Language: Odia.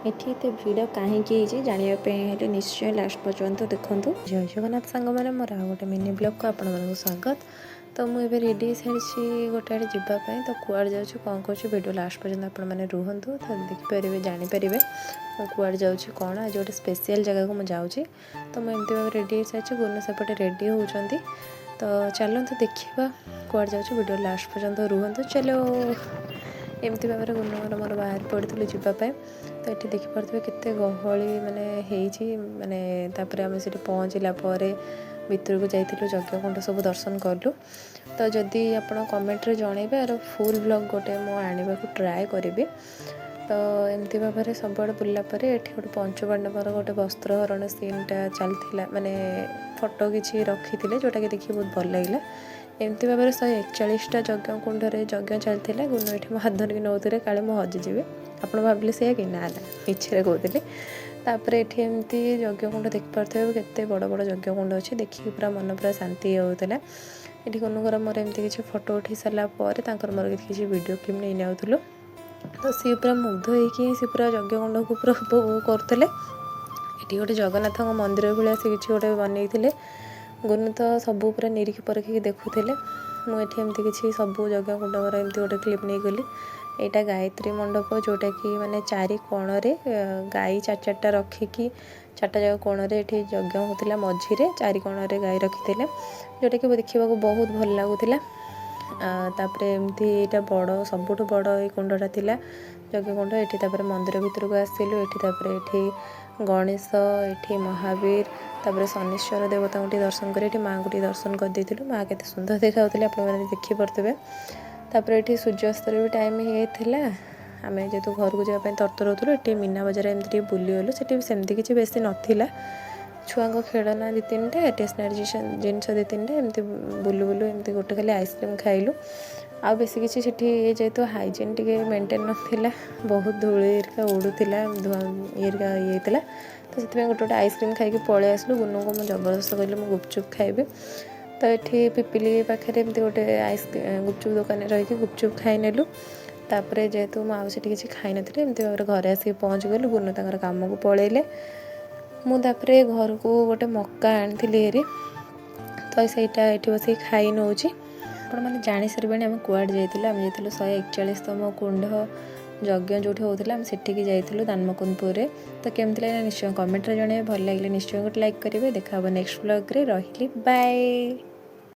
ଏଠି ଏତେ ଭିଡ଼ କାହିଁକି ହେଇଛି, ଜାଣିବା ପାଇଁ ହେଲେ ନିଶ୍ଚୟ ଲାଷ୍ଟ ପର୍ଯ୍ୟନ୍ତ ଦେଖନ୍ତୁ। ଜୟ ଜଗନ୍ନାଥ ସାଙ୍ଗମାନେ, ମୋର ଆଉ ଗୋଟେ ମିନି ବ୍ଲଗ୍କୁ ଆପଣମାନଙ୍କୁ ସ୍ୱାଗତ। ତ ମୁଁ ଏବେ ରେଡ଼ି ହେଇସାରିଛି ଗୋଟେ ଆଡ଼େ ଯିବା ପାଇଁ। ତ କୁଆଡ଼େ ଯାଉଛି, କ'ଣ କରୁଛି, ଭିଡ଼ିଓ ଲାଷ୍ଟ ପର୍ଯ୍ୟନ୍ତ ଆପଣମାନେ ରୁହନ୍ତୁ, ତ ଦେଖିପାରିବେ, ଜାଣିପାରିବେ ମୁଁ କୁଆଡ଼େ ଯାଉଛି କ'ଣ। ଆଜି ଗୋଟେ ସ୍ପେଶିଆଲ୍ ଜାଗାକୁ ମୁଁ ଯାଉଛି। ତ ମୁଁ ଏମିତି ଭାବେ ରେଡ଼ି ହେଇସାରିଛି, ଗୁନୁ ସେପଟେ ରେଡ଼ି ହେଉଛନ୍ତି। ତ ଚାଲନ୍ତୁ ଦେଖିବା କୁଆଡ଼େ ଯାଉଛି, ଭିଡ଼ିଓ ଲାଷ୍ଟ ପର୍ଯ୍ୟନ୍ତ ରୁହନ୍ତୁ। ଚାଲୋ। ଏମିତି ଭାବରେ ଗୁନୁଙ୍କର ମୋର ବାହାରି ପଡ଼ିଥିଲୁ ଯିବା ପାଇଁ। ତ ଏଠି ଦେଖିପାରୁଥିବେ କେତେ ଗହଳି ମାନେ ହେଇଛି। ମାନେ ତାପରେ ଆମେ ସେଠି ପହଞ୍ଚିଲା ପରେ ଭିତରକୁ ଯାଇଥିଲୁ, ଯଜ୍ଞକୁଣ୍ଡ ସବୁ ଦର୍ଶନ କଲୁ। ତ ଯଦି ଆପଣ କମେଣ୍ଟରେ ଜଣେଇବେ, ଆର ଫୁଲ୍ ବ୍ଲଗ୍ ଗୋଟେ ମୁଁ ଆଣିବାକୁ ଟ୍ରାଏ କରିବି। ତ ଏମିତି ଭାବରେ ସବୁଆଡ଼େ ବୁଲିଲା ପରେ ଏଠି ଗୋଟେ ପଞ୍ଚୁପାଣ୍ଡବର ଗୋଟେ ବସ୍ତ୍ରହରଣ ସିନ୍ଟା ଚାଲିଥିଲା, ମାନେ ଫଟୋ କିଛି ରଖିଥିଲେ, ଯେଉଁଟାକି ଦେଖି ବହୁତ ଭଲ ଲାଗିଲା। ଏମିତି ଭାବରେ 141ଟା ଯଜ୍ଞ କୁଣ୍ଡରେ ଯଜ୍ଞ ଚାଲିଥିଲା। ଗୁନୁ ଏଠି ମୋ ହାତ ଧରିକି ନେଉଥିଲେ, କାଳେ ମୁଁ ହଜିଯିବି। ଆପଣ ଭାବିଲେ ସେଇଆ କି? ନା ନା, ମିଛରେ କହୁଥିଲି। ତାପରେ ଏଠି ଏମିତି ଯଜ୍ଞକୁଣ୍ଡ ଦେଖିପାରୁଥିବେ, କେତେ ବଡ଼ ବଡ଼ ଯଜ୍ଞକୁଣ୍ଡ ଅଛି। ଦେଖିକି ପୁରା ମନ ପୁରା ଶାନ୍ତି ହେଇଯାଉଥିଲା। ଏଠି ଗୁନୁଙ୍କର ମୋର ଏମିତି କିଛି ଫଟୋ ଉଠେଇ ସାରିଲା ପରେ ତାଙ୍କର ମୋର କିଛି ଭିଡ଼ିଓ କ୍ଲିପ୍ ନେଇ ନେଉଥିଲୁ। ତ ସିଏ ପୁରା ମୁଗ୍ଧ ହେଇକି ସେ ପୁରା ଯଜ୍ଞକୁଣ୍ଡକୁ ପୁରା ଉପଭୋଗ କରୁଥିଲେ। ଏଠି ଗୋଟେ ଜଗନ୍ନାଥଙ୍କ ମନ୍ଦିର ଭଳିଆ ସେ କିଛି ଗୋଟେ ବନେଇଥିଲେ। ଗୁନୁ ତ ସବୁ ପୁରା ନିରିଖି ପରଖିକି ଦେଖୁଥିଲେ। ମୁଁ ଏଠି ଏମିତି କିଛି ସବୁ ଯଜ୍ଞକୁଣ୍ଡର ଏମିତି ଗୋଟେ କ୍ଲିପ୍ ନେଇଗଲି। ଏଇଟା ଗାୟତ୍ରୀ ମଣ୍ଡପ, ଯେଉଁଟାକି ମାନେ ଚାରି କୋଣରେ ଗାଈ ଚାରି ଚାରିଟା ରଖିକି ଚାରିଟା ଯାକ କୋଣରେ ଏଠି ଯଜ୍ଞ ହେଉଥିଲା। ମଝିରେ ଚାରି କୋଣରେ ଗାଈ ରଖିଥିଲେ, ଯେଉଁଟାକି ଦେଖିବାକୁ ବହୁତ ଭଲ ଲାଗୁଥିଲା। ତାପରେ ଏମିତି ଏଇଟା ବଡ଼, ସବୁଠୁ ବଡ଼ ଏଇ କୁଣ୍ଡଟା ଥିଲା, ଯଜ୍ଞକୁଣ୍ଡ ଏଠି। ତାପରେ ମନ୍ଦିର ଭିତରକୁ ଆସିଲୁ ଏଠି। ତାପରେ ଏଠି ଗଣେଶ, ଏଠି ମହାବୀର, ତାପରେ ଶନୀଶ୍ୱର ଦେବତାଙ୍କୁ ଟିକେ ଦର୍ଶନ କରି ଏଠି ମାଆଙ୍କୁ ଟିକେ ଦର୍ଶନ କରିଦେଇଥିଲୁ। ମାଆ କେତେ ସୁନ୍ଦର ଦେଖାଯାଉଥିଲେ, ଆପଣମାନେ ଦେଖିପାରୁଥିବେ। ତାପରେ ଏଠି ସୂର୍ଯ୍ୟାସ୍ତର ବି ଟାଇମ୍ ହେଇଯାଇଥିଲା। ଆମେ ଯେହେତୁ ଘରକୁ ଯିବା ପାଇଁ ତରତର ହେଉଥିଲୁ, ଏଠି ମୀନା ବଜାର ଏମିତି ଟିକେ ବୁଲିଗଲୁ। ସେଠି ବି ସେମିତି କିଛି ବେଶୀ ନଥିଲା। ଛୁଆଙ୍କ ଖେଳନା ଦୁଇ ତିନିଟା, ଷ୍ଟେସନାରୀ ଜିନିଷ ଦୁଇ ତିନିଟା, ଏମିତି ବୁଲୁ ବୁଲୁ ଏମିତି ଗୋଟେ ଖାଲି ଆଇସ୍କ୍ରିମ୍ ଖାଇଲୁ। ଆଉ ବେଶୀ କିଛି ସେଠି ଯେହେତୁ ହାଇଜିନ୍ ଟିକେ ମେଣ୍ଟେନ୍ ନଥିଲା, ବହୁତ ଧୂଳି ହେରିକା ଉଡ଼ୁଥିଲା, ଧୂଆଁ ଇଏ ହେରିକା ଇଏ ହେଇଥିଲା। ତ ସେଥିପାଇଁ ଗୋଟେ ଗୋଟେ ଆଇସ୍କ୍ରିମ୍ ଖାଇକି ପଳେଇ ଆସିଲୁ। ଗୁନୁଙ୍କୁ ମୁଁ ଜବରଦସ୍ତ କହିଲି, ମୁଁ ଗୁପଚୁପ୍ ଖାଇବି। ତ ଏଠି ପିପିଲି ପାଖରେ ଏମିତି ଗୋଟେ ଗୁପଚୁପ୍ ଦୋକାନରେ ରହିକି ଗୁପଚୁପ୍ ଖାଇନେଲୁ। ତାପରେ ଯେହେତୁ ମୁଁ ଆଉ ସେଠି କିଛି ଖାଇନଥିଲି, ଏମିତି ଭାବରେ ଘରେ ଆସିକି ପହଞ୍ଚିଗଲୁ। ଗୁନୁ ତାଙ୍କର କାମକୁ ପଳେଇଲେ। ମୁଁ ତାପରେ ଘରକୁ ଗୋଟେ ମକା ଆଣିଥିଲି ହେରି, ତ ସେଇଟା ଏଠି ବସିକି ଖାଇ ନେଉଛି। ଆପଣମାନେ ଜାଣିସାରିବେଣି ଆମେ କୁଆଡ଼େ ଯାଇଥିଲୁ। ଆମେ ଯାଇଥିଲୁ 141ତମ କୁଣ୍ଡ ଯଜ୍ଞ ଯେଉଁଠି ହେଉଥିଲା, ଆମେ ସେଠିକି ଯାଇଥିଲୁ ଦାନମକୁନ୍ଦପୁରରେ। ତ କେମିତି ଲାଗିଲା ନିଶ୍ଚୟ କମେଣ୍ଟରେ ଜଣାଇବେ। ଭଲ ଲାଗିଲେ ନିଶ୍ଚୟ ଗୋଟେ ଲାଇକ୍ କରିବେ। ଦେଖା ହେବ ନେକ୍ସଟ ବ୍ଲଗ୍ରେ। ରହିଲି, ବାଏ।